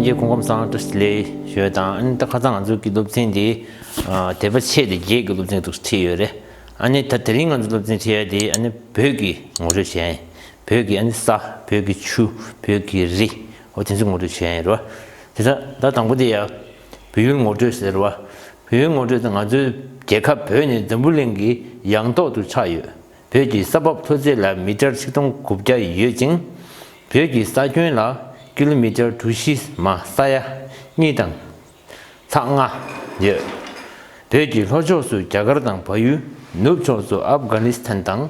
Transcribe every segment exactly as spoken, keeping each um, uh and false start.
ཡེ་སྐུ་ཁམས་བཟང་། བཀྲ་ཤིས་བདེ་ལེགས་ཞུ་ཡ་དང་། ཨ་ནི་ད་ཁ་སང་ང་ཚོ་གི་སློབ་ཚན་དེ་ཨ་དད་པ་ཆེད་དེ་བརྒྱད་ཀྱི་སློབ་ཚན་དུ་ཁྲིད་ཡོད་རེད། ཨ་ནི་ད་དེ་རིང་ང་ཚོ་སློབ་ཚན་ཁྲིད་ཡ་དེ་ཨ་ནི་བོད་ཀྱི་ངོ་སྤྲོད་བྱས་ཡིན། བོད་ཀྱི་ཨ་ནི་ས། བོད་ཀྱི་ཆུ། བོད་ཀྱི་རི། འོ་དེ་ཚོ་ངོ་སྤྲོད་བྱས་ཡིན་རོ། དེ་ད་ད་དང་པོ་དེ་ཡ་བོད་ཡུལ་ངོ་སྤྲོད་ཟེར་བ། བོད་ཡུལ་ངོ་སྤྲོད་དེ་ང་ཚོའི་རྒྱལ་ཁབ་བོད་ནི་འཛམ་བུ་གླིང་གི་ཡང་ཐོག་ཏུ་ཆགས་ཡོད། བོད་ཀྱི་ས་བབ་མཐོ་ཚད་ལ་མི་ཊར་ཆིག་སྟོང་དགུ་བརྒྱ་ཡོད་ཅིང་། བོད་ཀྱི་ས་ཁྱོན་ལ་ཀི་ལོ་མི་ཊར་གྲུ་བཞི་མ་ས་ཡ་གཉིས་དང་ཚེག་ལྔ་ཡོད། བོད་ཀྱི་ལྷོ་ཕྱོགས་སུ་རྒྱ་གར་དང་བལ་ཡུལ། ནུབ་ཕྱོགས་སུ་ཨབ་གྷ་ནི་སི་ཐན་དང་།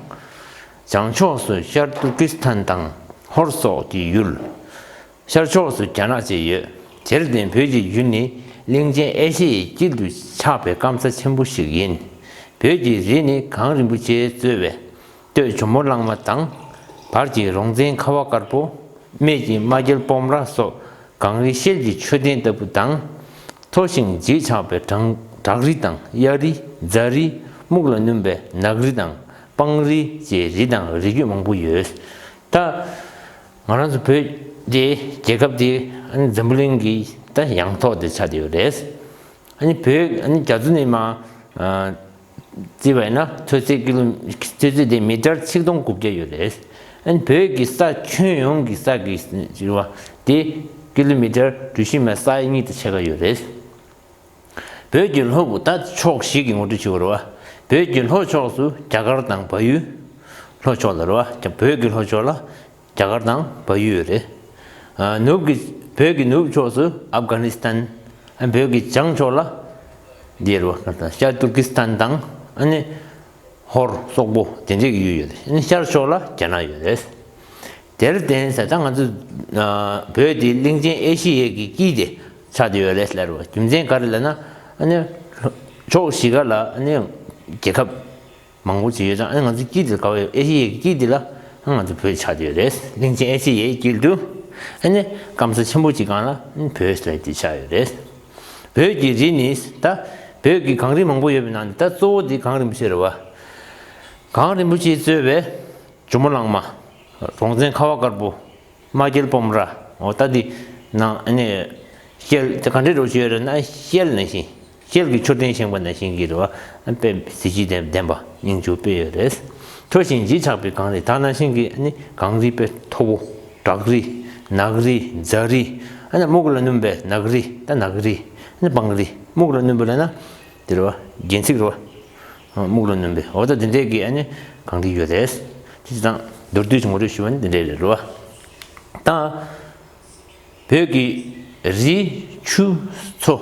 བྱང་ཕྱོགས་སུ་ཤར་ཏུར་ཀི་སི་ཐན་དང་ཧོར་སོག་གི་ཡུལ། ཤར་ཕྱོགས་སུ་རྒྱ་ནག་བཅས་ཡོད། དེར་བརྟེན་བོད་ཀྱི་ཡུལ་ནི་གླིང་ཆེན་ཨེ་ཤེ་ཡའི་དཀྱིལ་དུ་ཆགས་པའི་སྐམ་ས་ཆེན་པོ་ཞིག་ཡིན། བོད་ཀྱི་རི་ནི་གངས་རིན་པོ་ཆེས་གཙོས་པའི་སྟོད་ཇོ་མོ་གླང་མ་དང་། བར་གྱི་རོང་བཙན་ཁ་བ་དཀར་པོ། སྨད་ཀྱི་རྨ་རྒྱལ་སྤོམ་ར་སོགས་གངས་རིའི་ཤེལ་གྱི་མཆོད་རྟེན་ལྟ་བུ་དང་། མཐོ་ཞིང་བརྗིད་ཆགས་པའི་བྲག་བྲག་རི་དང་གཡའ་རི། རྫ་རི། སྨུག་ལ་སྣུམ་པའི་ནགས་རི་དང་སྤང་རི་བཅས་རི་དང་རི་རྒྱུད་མང་པོ་ཡོད། ད་ང་རང་ཚོ་བོད་དེ་རྒྱལ་ཁབ་དེ་ཨ་ནི་འཛམ་བུ་གླིང་གི་ད་ཡང་ཐོག་དེ་ཆགས་བསྡད་ཡོད་རེད། ཨ་ནི་བོད་ཨ་ནི་རྒྱ་མཚོ་ནས་མར་ཨ་བརྩིས་པ་ཡིན་ན་མཐོ་ཚད་ཀི་ལོ་མཐོ་ཚད་དེ་མི་ཊར་ཆིག་སྟོང་དགུ་བརྒྱ་ཡོད་རེད། ཨ་ནི་བོད་ཀྱི་ས་ཁྱོན་ཡོངས་ཀྱི་ས་གི་ཟེར་བ་དེ་ཀི་ལོ་མི་ཊར་གྲུ་བཞི་མ་ས་ཡ་གཉིས་དང་ཕྱེད་ཀ་ཡོད་རེད། བོད་ཀྱི་ལྷོ་ད་ཕྱོགས་བཞི་གི་ངོ་སྤྲོད་བྱེད་དགོས་རེད་བ། བོད་ཀྱི་ལྷོ་ཕྱོགས་སུ་རྒྱ་གར་དང་བལ་ཡུལ། ལྷོ་ཕྱོགས་ལ་རེད་བ། བོད་ཀྱི་ལྷོ་ཕྱོགས་ལ་རྒྱ་གར་དང་བལ་ཡུལ་ཡོད་རེད། ཨ་ནུབ་ཀྱི་བོད་ཀྱི་ནུབ་ཕྱོགས་སུ་ཨབ་གྷ་ནི་སི་ཐན། ཨ་བོད་ཀྱི་བྱང་ཕྱོགས་ལ་འདི་རེད་བ། ཤར་ཏུར་ཀི་སི་ཐན་དང་ཨ་ནི་ཧོར་སོག་པོ་དེ་འདྲས་ཀྱི་ཡུལ་ཡོད་རེད། ཨ་ནི་ཤར་ཕྱོགས་ལ་རྒྱ་ནག་ཡོད་རེད། དེར་བརྟེན་ཟེར་ད་ང་ཚོ་ཨ་བོད་དེ་གླིང་ཆེན་ཨེ་ཤེ་ཡའི་གི་དཀྱིལ་དེ་ཆགས་བསྡད་ཡོད་རེད་ཟེར་བ། རྒྱུ་མཚན་ག་རེ་ལབ་ན་ཨ་ནི་ཕྱོགས་བཞི་ཀ་ལ་ཨ་ནི་རྒྱལ་ཁབ་མང་པོ་ཅིག་ཡོད་ཙང་། ཨ་ནི་ང་ཚོ་དཀྱིལ་དེ་ག་བ་ཡོད། ཨེ་ཤེ་ཡའི་གི་དཀྱིལ་དེ་ལ་ཨ་ང་ཚོ་བོད་ཆགས་བསྡད་ཡོད་རེད། གླིང་ཆེན་ཨེ་ཤེ་ཡའི་དཀྱིལ་དུ་ཨ་ནི་སྐམ་ས་ཆེན་པོ་ཅིག་སྒང་ལ་ཨ་ནི་བོད་ཟེར་དེ་ཆགས་ཡོད་རེད། བོད་ཀྱི་རི་ནི་ད་བོད་ཀྱི་གངས་རི་མང་པོ་ཡོད་པའི་ནང་ནས་ད་གཙོ་བོ་དེ་གངས་རིན་པོ་ཆེ་རེད་བ། གངས་རིན་པོ་ཆེས་གཙོས་པའི་ཇོ་མོ་གླང་མ། རོང་བཙན་ཁ་བ་དཀར་པོ། རྨ་རྒྱལ་སྤོམ་ར། འོ་ད་འདི་ནང་ཨ་ནི་ཤེལ་དེ་ག་འདྲའི་རོ་ཞིག་ཡོད་རེད་ན། ཤེལ་ནང་བཞིན། ཤེལ་གྱི་མཆོད་རྟེན་བཞེངས་པ་ནང་བཞིན་གྱི་རེད་བ། དཔེ་གཟི་བརྗིད་ལྡན་ལྡན་པ་སྙིང་རྗེ་དཔེ་ཡོད་རེད། མཐོ་ཞིང་བརྗིད་ཆགས་པའི་གངས་རི་དེ་ནང་བཞིན་གྱི་ཨ་ནི་གངས་རི་དཔེ་མཐོ་པོ། བྲག་རི། ནགས་རི། རྫ་རི། ཨ་ནི་སྨུག་ལ་སྣུམ་པའི་ནགས་རི། ད་ནགས་རི། ཨ་ནི་སྤང་རི། སྨུག་ལ་སྣུམ་པ་ལབ་ན་དེ་རེད་བ། རྒྱན་ཚིག་རེད་བ། སྨུག་ལ་སྣུམ་པའི། འོ་ད་དེ་འདྲས་ཀྱི་ཨ་ནི་གངས་རི་ཡོད་རེད། དེ་དང་མདོར་བསྡུས་ཀྱི་ངོ་སྤྲོད་ཞུ་བ་ནི་དེ་འདྲས་རེད་རོ། ད་བོད་ཀྱི་རི་ཆུ་མཚོ་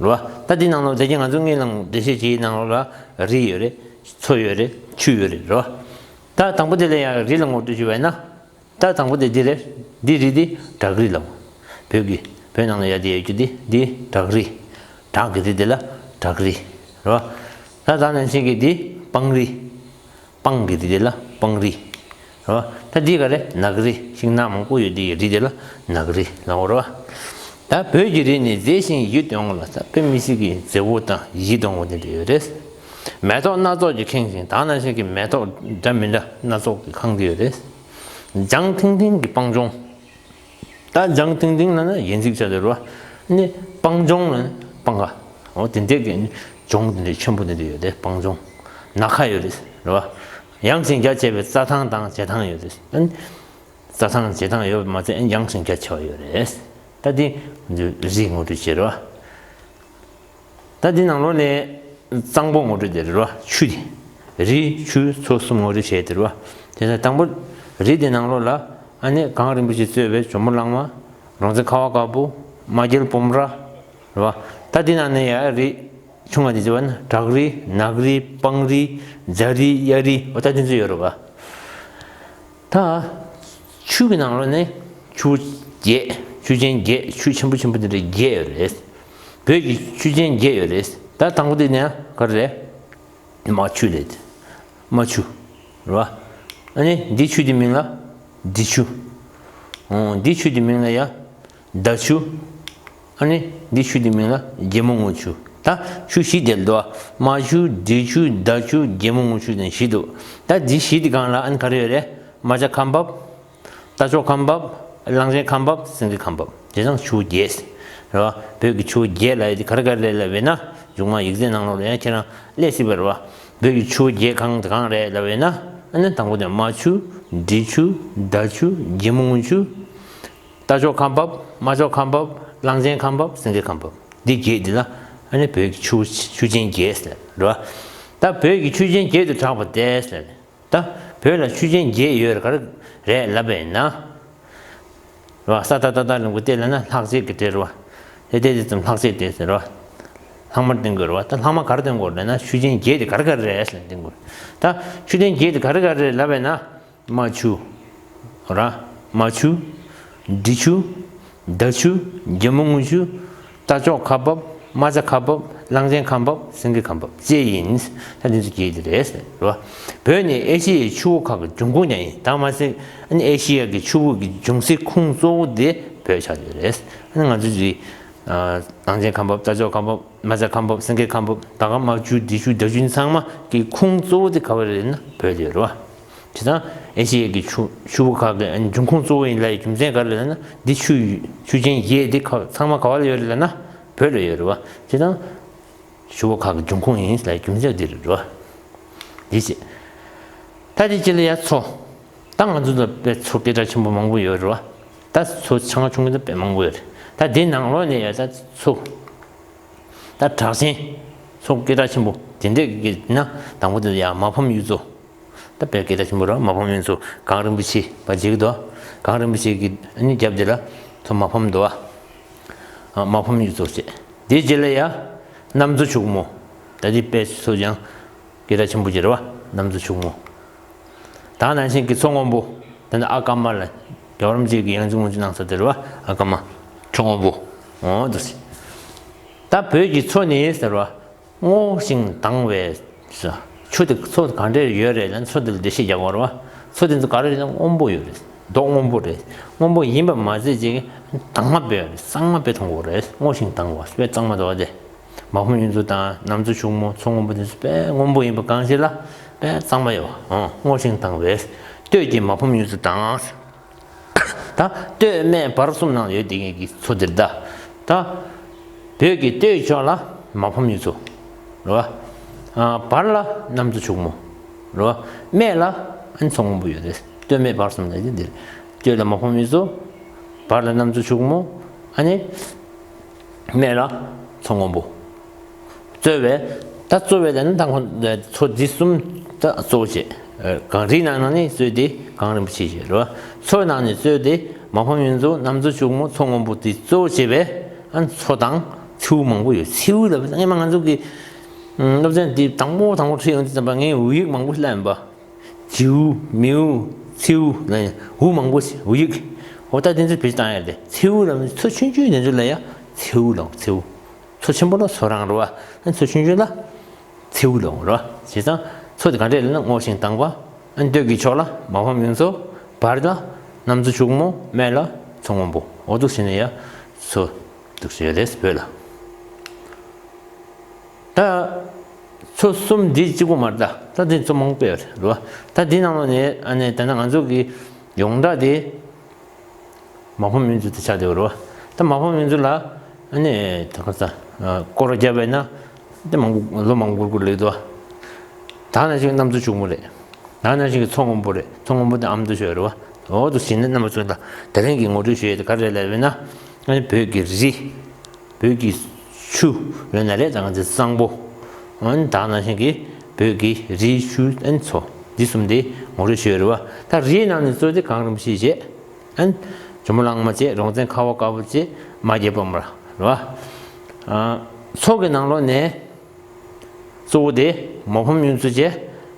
རོ། ད་དེ་ནང་ལོགས་དེ་གྱད་ང་ཚོ་སྔོན་ལ་འགྲེལ་བཤད་བྱེད་ནང་ལོགས་ལ་རི་ཡོད་རེད། མཚོ་ཡོད་རེད། ཆུ་ཡོད་རེད་རོ། ད་དང་པོ་དེ་ལ་ཡང་རི་ལ་ངོ་སྤྲོད་ཞུ་བ་ཡིན་ན། ད་དང་པོ་དེ་འདི་རེད། འདི་རི་འདི་བྲག་རི་ལབ། བོད་ཀྱི་བོད་ནང་ལ་ཡ་དེ་ཡོད་རྒྱུ་འདི་འདི་བྲག་རི། བྲག་གི་རི་དེ་ལ་བྲག་རི་རེད་བ། ད་ད་ནང་བཞིན་གྱི་འདི་སྤང་རི། སྤང་གི་རི་དེ་ལ་སྤང་རི་རེད་བ། ད་འདི་ག་རེ་ནགས་རི། ཤིང་ནགས་མང་པོ་ཡོད་དེ་ཡི་རི་དེ་ལ་ནགས་རི་ལབ་རེད་བ། ད་བོད་ཀྱི་རི་ནི་མཛེས་ཤིང་ཡིད་དུ་འོང་བ་ལ། ད་དཔེ་མི་སྲིད་ཀྱི་མཛེས་པོ་དང་ཡིད་དུ་འོང་བ་དེ་འདྲ་ཡོད་རེད། མེ་ཏོག་སྣ་ཚོགས་ཀྱིས་ཁེངས་ཤིང་། ད་ནང་བཞིན་གྱི་མེ་ཏོག་འདྲ་མི་འདྲ་སྣ་ཚོགས་ཀྱིས་ཁེངས་ཏེ་ཡོད་རེད། ལྗང་ཐིང་ཐིང་གི་སྤང་ལྗོངས། ད་ལྗང་ཐིང་ཐིང་ལབ་ན་ཡིན་ཚིག་ཆགས་ཏེ་རེད་བ། ནི་སྤང་ལྗོངས་ལབ་ན་སྤང་ཁ། འོ་དེ་འདྲས་ཀྱི་ནི་ལྗོངས་དེ་འདྲས་ཆེན་པོ་དེ་འདྲས་ཡོད་རེད། སྤང་ལྗོངས་ན་ཁ་ཡོད་རེད། རེད་བ། ཡངས་ཤིང་རྒྱ་ཆེ་བའི་རྩྭ་ཐང་དང་བྱེ་ཐང་ཡོད་རེད། ཨ་ནི་རྩྭ་ཐང་བྱེ་ཐང་ཡོད་པ་མ་ཚད་ཡངས་ཤིང་རྒྱ་ཆེ་བ་ཡོད་རེད། ད་དེ་རི་ངོ་སྤྲོད་བྱེད་རེད་བ། ད་འདི་ནང་ལོགས་ནས་གཙང་པོ་ངོ་སྤྲོད་དེ་རེད་བ། ཆུ་དེ། རི་ཆུ་མཚོ་གསུམ་ངོ་སྤྲོད་བྱས་དེ་རེད་བ། དེ་ནས་དང་པོ་རི་དེ་ནང་ལོགས་ལ་ཨ་ནི་གངས་རིན་པོ་ཆེས་གཙོས་པའི་ཇོ་མོ་གླང་མ། རོང་བཙན་ཁ་བ་དཀར་པོ། རྨ་རྒྱལ་སྤོམ་ར་རེད་བ། ད་འདི་ནང་ནས་ཡ་རི་ཆུང་བ་དེ་བྱས་པ་ན་བྲག་རི། ནགས་རི། སྤང་རི། རྫ་རི། གཡའ་རི། འོ་ད་དེ་ཚོ་ཡོད་རེད་བ། ད་ཆུ་གི་ནང་ལོགས་ནས་ཆུ་བརྒྱད། ཆུ་ཆེན་བརྒྱད། ཆུ་ཆེན་པོ་ཆེན་པོ་དེ་འདྲ་བརྒྱད་ཡོད་རེད། བོད་ཀྱི་ཆུ་ཆེན་བརྒྱད་ཡོད་རེད། ད་དང་པོ་དེ་ནས་ག་རེ་རེད། རྨ་ཆུ་རེད། རྨ་ཆུ་རེད་བ། ཨ་ནི་འདི་ཆུ་དེ་མིང་ལ་འབྲི་ཆུ། འོ་འདི་ཆུ་དེ་མིང་ལ་ཡ་ཟླ་ཆུ། ཨ་ནི་འདི་ཆུ་དེ་མིང་ལ་རྒྱལ་མོ་རྔུལ་ཆུ། ད་ཆུ་བཞི་དེ་འདུག་བ། རྨ་ཆུ། འབྲི་ཆུ། ཟླ་ཆུ། རྒྱལ་མོ་རྔུལ་ཆུ་དང་བཞི་འདུག། ད་འདི་བཞི་དེ་སྒང་ལ་ཨ་ནི་ག་རེ་ཡོད་རེད། རྨ་བྱ་ཁ་འབབ། རྟ་མཆོག་ཁ་འབབ། གླང་ཆེན་ཁམས་བབས། སེང་གེ་ཁམས་བབས། དེ་ཚང་ཆུ་བོ་བརྒྱད་རེད་བ། བོད་ཀྱི་ཆུ་བོ་བརྒྱད་ལབ་ཡ་དེ་ག་རེ་ག་རེ་རེད་ལབ་ཡིན་ན། མཇུག་མ་ཡིག་ཚད་ནང་ལོགས་ལ་ཡང་ཁྱེད་རང་སླེབས་སྲིད་པ་རེད་བ། བོད་ཀྱི་ཆུ་བོ་བརྒྱད་གང་དང་གང་རེད་ལབ་ཡིན་ན། ཨ་ནི་དང་པོ་དེ་རྨ་ཆུ། འབྲི་ཆུ། མདའ་ཆུ། རྒྱལ་མོ་རྔུལ་ཆུ། རྟ་མཆོག་ཁམས་བབས། རྨ་ཆུ་ཁམས་བབས། གླང་ཆེན་ཁམས་བབས། སེང་གེ་ཁམས་བབས། འདི་བརྒྱད་འདི་ལ་ཨ་ནི་བོད་ཀྱི་ཆུ་ཆུ་ཆེན་བརྒྱད་ཟེར་རེད་བ། ད་བོད་ཀྱི་ཆུ་ཆེན་བརྒྱད་དུ་གྲགས་པ་དེ་ཟེར། ད་བོད་ལ་ཆུ་ཆེན་བརྒྱད་ཡོད་རེད། ག་རེ་རེད་ལབ་པ་ཡིན་ན། རེད་བ། ས་ཏ་བཏགས་སྟ་ལ་གུ་སྟེ་ལབ་ན་ལྷག་བཅས་ཀྱི་སྒྲ་རེད་བ། དེ་དེ་དེ་ཙམ་ལྷག་བཅས་དེ་ཟེར་བ། ལྷག་མ་བསྟན་དགོས་རེད་བ། ད་ལྷག་མ་ག་རེ་བསྟན་དགོས་རེད་ན། ཆུ་ཆེན་བརྒྱད་དེ་ག་རེ་ག་རེ་རེད་ཟེར་བསྟན་དགོས་རེད། ད་ཆུ་ཆེན་བརྒྱད་དེ་ག་རེ་ག་རེ་རེད་ལབ་པ་ཡིན་ན། རྨ་ཆུ། ར། རྨ་ཆུ། འབྲི་ཆུ། མདའ་ཆུ། རྒྱལ་མོ་རྔུལ་ཆུ། རྟ་མཆོག་ཁམས་བབས། རྨ་ཆུ་ཁམས་བབས། གླང་ཆེན་ཁམས་བབས། སེང་གེ་ཁམས་བབས་བཅས་ཡིན། ད་འདི་ཚོ་བརྒྱད་དེ་རེད་ཟེར་རེད་བ། བོད་ནི་ཨེ་ཤི་ཡའི་ཆུ་བོ་ཁག་གི་འབྱུང་ཁུངས་ཀྱང་ཡིན། ད་མ་ཟད་ཨ་ནི་ཨེ་ཤི་ཡ་གི་ཆུ་བོ་གི་འབྱུང་སའི་ཁུངས་གཙོ་བོ་དེ་བོད་ཆགས་ཡོད་རེད། ཨ་ནི་ང་ཚོ་ཅིག་གླང་ཆེན་ཁམས་བབས། རྟ་མཆོག་ཁམས་བབས། རྨ་བྱ་ཁམས་བབས། སེང་གེ་ཁམས་བབས། ད་ག་རྨ་ཆུ། འབྲི་ཆུ། མདའ་ཆུ་ཚང་མ་གི་ཁུངས་གཙོ་བོ་དེ་ག་བ་རེད་ན་བོད་དེ་རེད་བ། བྱས་ཙང་ཨེ་ཤི་ཡའི་གི་ཆུ་ཆུ་བོ་ཁག་གི་འབྱུང་ཁུངས་གཙོ་བོ་ཡིན་ལབ་ཡའི་རྒྱུ་མཚན་ག་རེ་ལབ་ན། འདི་ཆུ་ཆུ་ཆེན་བརྒྱད་འདི་ཁག་ཚང་མ་ག་བ་ལ་ཡོད་རེད་ལབ་ན་བོད་ལ་ཡོད་རེད་བ། བྱས་ཙང་ཆུ་བོ་ཁག་གི་འབྱུང་ཁུངས་ཡིན་ལབ་ཡའི་རྒྱུ་མཚན་འདི་རེད་བ། འདི་བྱས། ད་དེ་རྗེས་ལ་ཡ་མཚོ། ད་ང་ཚོ་ལ་དཔེ་མཚོ་སྐད་གྲགས་ཆེན་པོ་མང་པོ་ཡོད་རེད་བ། ད་མཚོ་ཆེ་ཆུང་གི་ད་དཔེ་མང་པོ་ཡོད་རེད། ད་དེ་ནང་ལོགས་ནས་ཡ་ད་མཚོ། ད་གྲགས་ཅན། མཚོ་སྐད་གྲགས་ཆེན་པོ་དེ་འདྲས་ཀྱི་ན་དང་པོ་དེ་ཡ་མ་ཕམ་གཡུ་མཚོ། ད་དཔེ་སྐད་གྲགས་ཆེན་པོ་རེད། མ་ཕམ་གཡུ་མཚོ་གངས་རིན་པོ་ཆེ་བ་བརྗེད་ཀྱི་འདུག་གངས་རིན་པོ་ཆེ་གི་ཨ་ནི་རྒྱབ་དེ་ལ་མཚོ་མ་ཕམ་འདུག་བ། མ་ཕམ་གཡུ་མཚོ་བྱས། དེའི་རྗེས་ལ་ཡ་གནམ་མཚོ་ཕྱུག་མོ། ད་དེ་དཔེ་མཚོ་ཡང་སྐད་གྲགས་ཆེན་པོ་ཅིག་རེད་བ། གནམ་མཚོ་ཕྱུག་མོ། ད་ནང་བཞིན་གྱི་མཚོ་སྔོན་པོ། ད་ནི་ཨ་ཀ་མ་ལ་རྒྱལ་བ་རིན་པོ་ཆེ་གིས་ཡང་ཅིག་ངོ་སྤྲོད་གནང་ས་དེ་རེད་བ། ཨ་ཀ་མ། མཚོ་སྔོན་པོ། འོ་འདུག་སེ། ད་བོད་ཀྱི་མཚོ་ནི་ཟེར་བ། སྔོ་ཞིང་དྭངས་པའི་ས། ཆུ་དེ་མཚོ་གང་འདྲས་ཡོད་རེད་ལབ་ན། མཚོ་དེ་ལ་འགྲེལ་བཤད་རྒྱག་དགོས་རེད་བ། མཚོ་དེ་ཚོ་ག་རེ་རེད་ན་སྔོན་པོ་ཡོད་རེད། མདོག་སྔོན་པོ་རེད། སྔོན་པོ་ཡིན་པ་མ་ཟད་ཅིག་དྭངས་མ་དཔེ་གཙང་མ་དཔེ་མཐོང་གི་རེད། སྔོ་ཞིང་དྭངས་པ་དཔེ་གཙང་མ་འདུག་བ་དེ། མ་ཕམ་གཡུ་མཚོ་དང་གནམ་མཚོ་ཕྱུག་མོ། མཚོ་སྔོན་པོ་དེ་ཚོ་དཔེ་སྔོན་པོ་ཡིན་པ་གང་ཞིག་ལ་དཔེ་གཙང་མ་ཡོད་བ། འོ་སྔོ་ཞིང་དྭངས་པའི་སྟོད་ཀྱི་མ་ཕམ་གཡུ་མཚོ་དང་། ད་སྟོད་སྨད་བར་གསུམ་ནང་ཡོད་བསྡད་མཁན་གྱི་མཚོ་འདིར་ད། ད་བོད་ཀྱི་སྟོད་ཕྱོགས་ལ་མ་ཕམ་གཡུ་མཚོ་རེད་བ། ཨ་བར་ལ་གནམ་མཚོ་ཕྱུག་མོ་རེད་བ། སྨད་ལ་ཨ་ནི་མཚོ་སྔོན་པོ་ཡོད་རེད། སྟོད་སྨད་བར་གསུམ་ལ་ཡོད་འདིར། སྟོད་ལ་མ་ཕམ་གཡུ་མཚོ། བར་ལ་གནམ་མཚོ་ཕྱུག་མོ། ཨ་ནི་སྨད་ལ་མཚོ་སྔོན་པོ། གཙོ་བོ། ད་གཙོ་བོ་ལ་ནི་ད་ཁོ་མཚོ་འདི་གསུམ་ད་གཙོ་བོ་བྱས། གངས་རིའི་ནང་ནས་གཙོས་ཏེ་གངས་རིན་པོ་ཆེ་བྱས་རེད་བ། མཚོའི་ནང་ནས་གཙོས་ཏེ་མ་ཕམ་གཡུ་མཚོ། གནམ་མཚོ་ཕྱུག་མོ། མཚོ་སྔོན་པོ་དེ་གཙོ་བོ་བྱས་པའི་ཨ་མཚོ་དང་མཚེའུ་མང་པོ་ཡོད། མཚེའུ་ལབ་པ་སྔོན་མ་ང་ཚོ་གི་སློབ་ཚན་འདི་དང་པོ་དང་པོ་ཁྲིད་ཡོང་དུས་ཙམ་པ་ངས་འུ་ཡུག་མང་པོ་ལབ་ཡིན་པ། རྫིའུ། མིའུ། མཚེའུ་ལབ་ཡིན། འུ་མང་པོ་ཞིག་འུ་ཡུག་འོ་ད་དེ་ཚོ་བེད་སྤྱོད་བཏང་ཡ་རེད། མཚེའུ་ལབ་ན་མཚོ་ཆུང་ཆུང་དེ་ཚོ་ལ་ཡ་མཚེའུ་ལབ། མཚེའུ། མཚོ་ཆེན་པོ་ལ་མཚོ་རང་རེད་བ། ཨ་མཚོ་ཆུང་ཆུང་ལ་མཚེའུ་ལབ་རེད་བ། བྱས་ཙང་མཚོ་དེ་ག་འདྲས་ལབ་ན་སྔོ་ཞིང་དྭངས་པ། ཨ་སྟོད་ཀྱི་ཕྱོགས་ལ་མ་ཕམ་གཡུ་མཚོ། བར་ལ་གནམ་མཚོ་ཕྱུག་མོ། སྨད་ལ་མཚོ་སྔོན་པོ། འོ་འདུག་བྱས་ནས་ཡ་མཚོ་འདུག་བྱས་ཡོད་རེད་བོད་ལ། ད་མཚོ་གསུམ་འདི་གཅིག་པོ་མ་རེད། ད་ད་འདི་མཚོ་མང་པོ་ཡོད་རེད་བ། ད་འདི་ནང་ལོགས་ནས་ཨ་ནི་ད་ནི་ང་ཚོ་གི་ཡོངས་གྲགས་དེ་མ་ཕམ་གཡུ་མཚོ་དེ་ཆགས་བསྡད་ཡོད་རེད་བ། ད་མ་ཕམ་གཡུ་མཚོ་ལ་ཨ་ནི་ད་ག་ས་སྐོར་ར་བརྒྱབ་པ་ཡིན་ན་དེ་མང་པོ་ལོ་མང་པོ་འགོར་འགོར་ལེགས་འདུག་བ། ད་ནང་བཞིན་གནམ་མཚོ་ཕྱུག་མོ་རེད། ད་ནང་བཞིན་གྱི་མཚོ་སྔོན་པོ་རེད། མཚོ་སྔོན་པོ་དེ་ཨ་མདོ་ཕྱོགས་རེད་བ། འོ་འདུག་བྱས་ནས་རྣམ་པ་ཚོ་ལ་དེ་རིང་གི་ངོ་སྤྲོད་ཞུ་ཡས་དེ་ག་རེ་རེད་ལབ་ན། ཨ་ནི་བོད་ཀྱི་རི། བོད་ཀྱི་ཆུ་ཡོད་ན་རེད། ད་ང་ཚོའི་གཙང་པོ། ཨ་ནི་ད་ནང་བཞིན་གྱི་བོད་ཀྱི་རི། ཆུ། ཨ་ནི་མཚོ། འདི་གསུམ་དེ་ངོ་སྤྲོད་ཞུ་ཡས་རེད་བ། ད་རིའི་ནང་ནས་གཙོ་དེ་གངས་རིན་པོ་ཆེ་བྱས། ཨ་ནི་ཇོ་མོ་གླང་མ་བྱས། རོང་བཙན་ཁ་བ་དཀར་པོ་བྱས། རྨ་རྒྱལ་སྤོམ་ར་རེད་བ། ཨ་མཚོ་གི་ནང་ལོགས་ནས། གཙོ་བོ་དེ་མ་ཕམ་གཡུ་མཚོ་བྱས།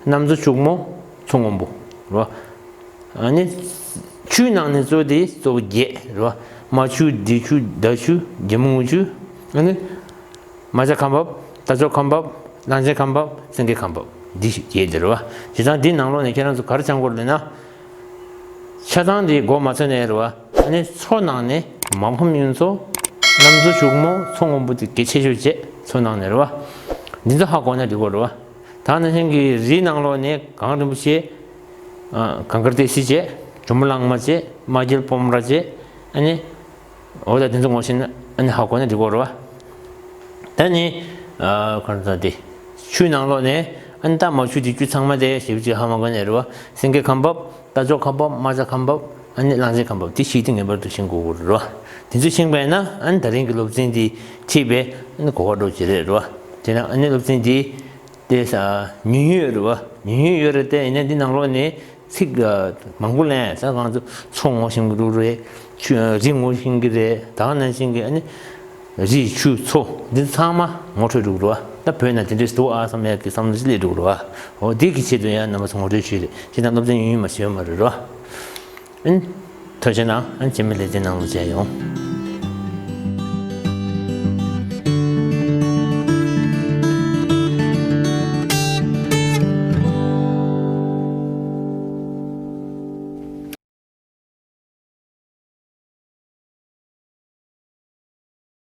གནམ་མཚོ་ཕྱུག་མོ། མཚོ་སྔོན་པོ་རེད་བ། ཨ་ནི་ཆུའི་ནང་ནས་གཙོ་བོ་དེ་གཙོ་བོ་བརྒྱད་རེད་བ། རྨ་ཆུ། འབྲི་ཆུ། མདའ་ཆུ། རྒྱལ་མོ་རྔུལ་ཆུ། ཨ་ནི་རྨ་བྱ་ཁམས་བབས། རྟ་མཆོག་ཁམས་བབས། གླང་ཆེན་ཁམས་བབས། སེང་གེ་ཁམས་བབས། འདི་བརྒྱད་དེ་རེད་བ། བྱས་ཙང་འདིའི་ནང་ལོགས་ནས་ཁྱེད་རང་ཚོ་ག་རེ་སྦྱང་དགོས་རེད་ལབ་ན། ཆ་ཚང་འདི་མགོ་མ་ཚོས་ནའི་རེད་བ། ཨ་ནི་མཚོ་ནང་ནས་མ་ཕམ་གཡུ་མཚོ། གནམ་མཚོ་ཕྱུག་མོ། མཚོ་སྔོན་པོ་དེ་གལ་ཆེ་ཤོས་བྱས། མཚོ་ནང་ནས་རེད་བ། འདི་ཚོ་ཧ་གོ་ན་འགྲིག་གི་རེད་བ། ད་ནང་བཞིན་གྱི་རིའི་ནང་ལོགས་ནས་གངས་རིན་པོ་ཆེ། ཨ་གངས་དཀར་ཏི་སེ་བྱས། ཇོ་མོ་གླང་མ་བྱས། རྨ་རྒྱལ་སྤོམ་ར་བྱས། ཨ་ནི། འོ་ད་དེ་ཚོ་ངོ་ཤེས་ན་ཨ་ནི་ཧ་གོ་ན་འགྲིག་གོ་རེད་བ། ད་ནི། ཨ་ག་རེ་ཟེར་དེ། ཆུའི་ནང་ལོགས་ནས་ཨ་ནི་ད་མ་ཆུ་དེ་ཆུ་ཚང་མ་དེ་ཞེ་པོ་ཅིག་ཧ་མ་གོ་ནས་རེད་བ། སེང་གེ་ཁམ་བབས། རྟ་མཆོག་ཁམ་བབས། རྨ་བྱ་ཁམ་བབས། ཨ་ནི་གླང་ཆེན་ཁམ་བབས། དེ་བཞི་དེ་ངེས་པར་དུ་ཤེས་དགོས་ཀྱི་རེད་བ། དེ་ཚོ་ཤེས་པ་ཡིན་ན་ཨ་ནི་ད་རིང་གི་སློབ་ཚན་འདི་ཁྲིད་པའི་ཨ་ནི་གོ་བ་འགྲོ་གི་རེད་རེད་བ། དེ་ན་ཨ་ནི་སློབ་ཚན་འདི་དེ་ས་ཉུང་ཉུང་ཡོད་རེད་བ། ཉུང་ཉུང་ཡོད་རེད་དེ། ཡིན་ན་འདི་ནང་ལོགས་ནས་ཚིག་མང་པོ་ལེན་ས། གང་ཚོ་མཚོ་ངོ་ཤེས་ཀྱི་འདུག་རེད། ཆུ་རི་ངོ་ཤེས་ཀྱི་རེད། ད་ག་ནང་བཞིན་གྱི་ཨ་ནི་རི་ཆུ་མཚོ་འདི་ཚང་མ་ངོ་འཕྲོད་འགྲོ་གི་རེད་བ། ད་བོད་ན་དེ་འདྲས་འདུག་ཨ་བསམ་ཡག་གི་བསམ་བློ་ཞིག་སླེབས་འགྲོ་གི་རེད་བ། འོ་འདི་གི་ཆེད་དུ་ཡང་རྣམ་པ་ཚོ་ངོ་སྤྲོད་ཞུས་རེད། ཁྱེད་རང་སློབ་ཚན་ཡུན་ཡུན་མ་བྱས་ཡོད་མ་རེད་རོ། ཨིན། ཐུགས་རྗེ་གནང་། ཨ་ནི་རྗེས་མའི་ལེ་ཚན་ནང་ལ་མཇལ་ཡོང་།